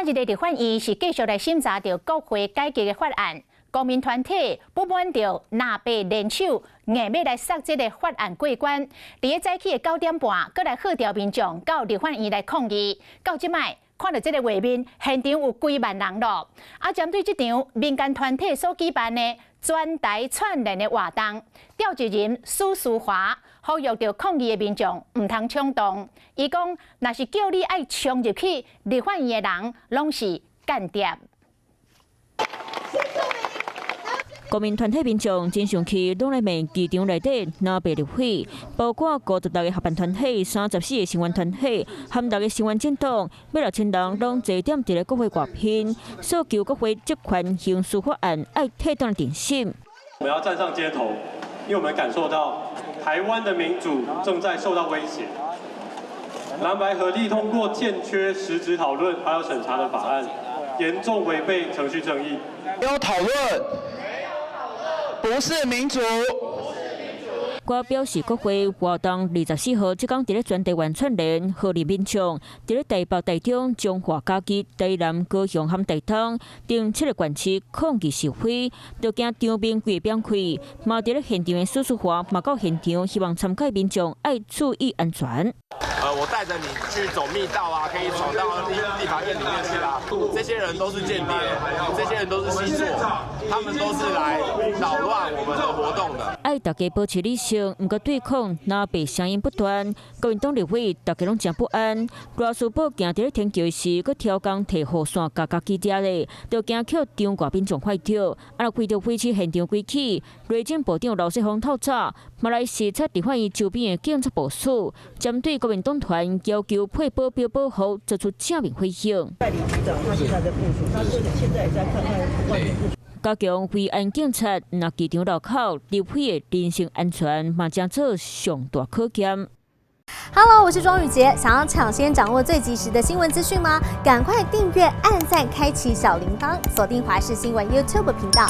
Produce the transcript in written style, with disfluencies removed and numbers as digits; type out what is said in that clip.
日的立法院是繼續來審查著國會改革的法案，公民團體不滿著藍白聯手硬欲來殺這个法案過關。佇咧早起的9點半，閣來號召民眾到立法院來抗議。到這擺看著這个畫面，現場有幾萬人囉。啊，針對這場民間團體所舉辦的全台串聯的活動，召集人許淑華呼籲著抗議的民眾毋通衝動。伊講，若是叫你愛衝入去立法院的人，攏是間諜。公民團體民眾真生氣，攏來罵機場內底藍白立委，包括56個合辦團體、34個聲援團體，含六个聲援政黨，欲6000人攏齊點佇咧國會外邊，訴求國會職權行使法案愛退轉重審。我們要站上街頭，因為我們感受到台灣的民主正在受到威脅。藍白合力通過欠缺實質討論還有審查的法案，嚴重違背程序正義。沒有討論，不是民主。我表示，國會活動24號，這工佇咧全台灣串聯，號召民眾佇咧台北、台中、彰化、嘉義、台南、高雄和台東等七个縣市抗議示威，都驚場面規個變開。嘛佇咧現場的許淑華嘛到現場，希望參加民眾愛注意安全。我帶著你去走密道啊，可以闖到立法院裡面去啦。這些人都是間諜，這些人都是細作，他們都是來擾亂我們的活動的。愛大家保持理性，毋過對抗藍白聲音不斷，國民黨立委大家攏誠不安。賴士葆行佇咧天橋時，閣刁工提雨傘共家己遮咧，就驚予場外民眾發著，啊，為著維持現場規矩，內政部長劉世鋒透早嘛來視察立法院周邊的警察部署，針對國民黨團要求配保鏢保護，做出正面回應。代理局長他現在在部署，他現現在也在看看外面部署。加強維安警察，若機場路口立委的人身安全嘛，將做上大考驗。 Hello，我是莊宇傑，想要搶先掌握最及時的新聞資訊嗎？趕快訂閱、按讚、開啟小鈴鐺，鎖定華視新聞 YouTube 頻道。